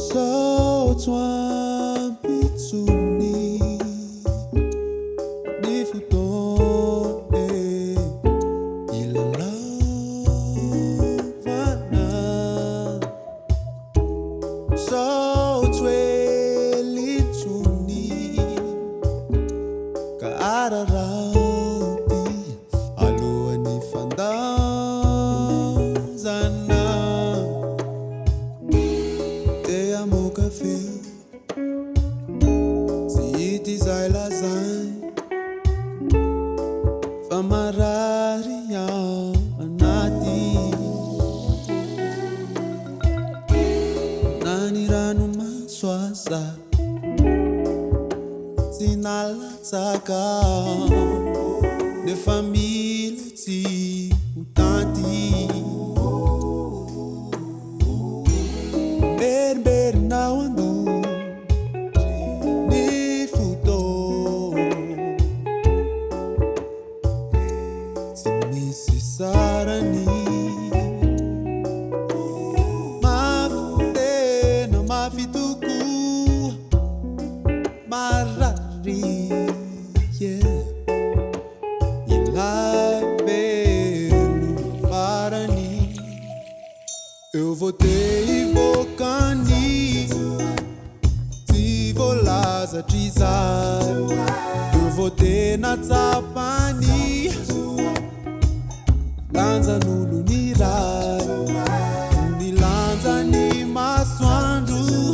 Sao tsy ho ampy intsony ny fotoana e, hilalaovana. Sao tsy ho ela intsony ka araraoty alohan'ny fandaozana. Te hamoaka feo tsy hita izay lazainy fa marary ao anaty. Na ny ranomaso aza tsy nalatsaka nefa mila tsy ho tanty. Miverimberina ao an-doha ny fotoana tsy misy sarany. Mafy tena mafy tokoa, marary, yeah. Ilay veloma farany. Eu vou te hivoaka ny tsy voalaza hatrizay. Eo vao tena tsapany lanjan'olon'iray, ny lanjan'ny masoandro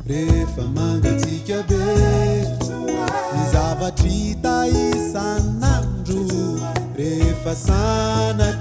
rehefa mangatsiaka be, ny zavatra hita isan'andro rehefa sanatria.